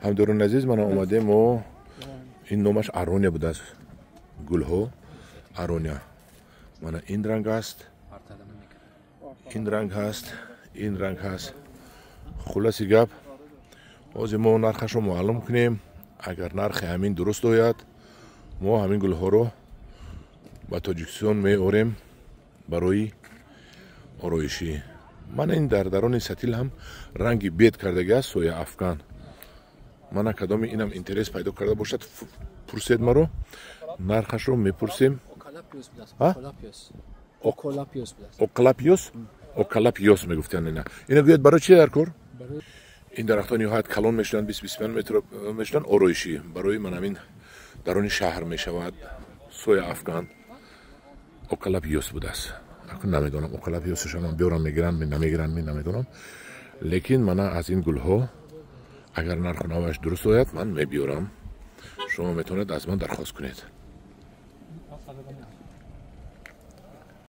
Ҳамдорони азиз, мана омадем мо. Ин номаш арония будааст, гулҳо арония. Мана ин ранг аст, ин ранг ҳаст, ин ранг ҳаст. Хулоси гап, ҳозир мо нархашро маълум кунем. Агар нархи ҳамин дуруст ояд, мо ҳамин гулҳоро ба Тоҷикистон меорем барои ороишӣ. Мана ин дар дарони сатил ҳам ранги бед кардаги аст, соя афган. Мана кадоми инам интерес пайдо карда бошад, пурсед маро, нархашро мепурсем. Окалапиёс, окалапиёс мегуфтиянд ина. Ина гӯяд, барои чи дар кор? Ин дарахтон ниҳоят калон мешуданд, 20-25 метр мешуданд. Ороишӣ барои ман ҳамин дарони шаҳр мешавад. Соя афган, окалапиёс будааст. Акун намедонам, окалапиёсашам биёрам, мегиранд, намегиранд, намедонам. Лекин мана аз ин гулҳо агар нарху наваш дуруст ояд, ман мебиёрам. Шумо метавонед аз ман дархост кунед.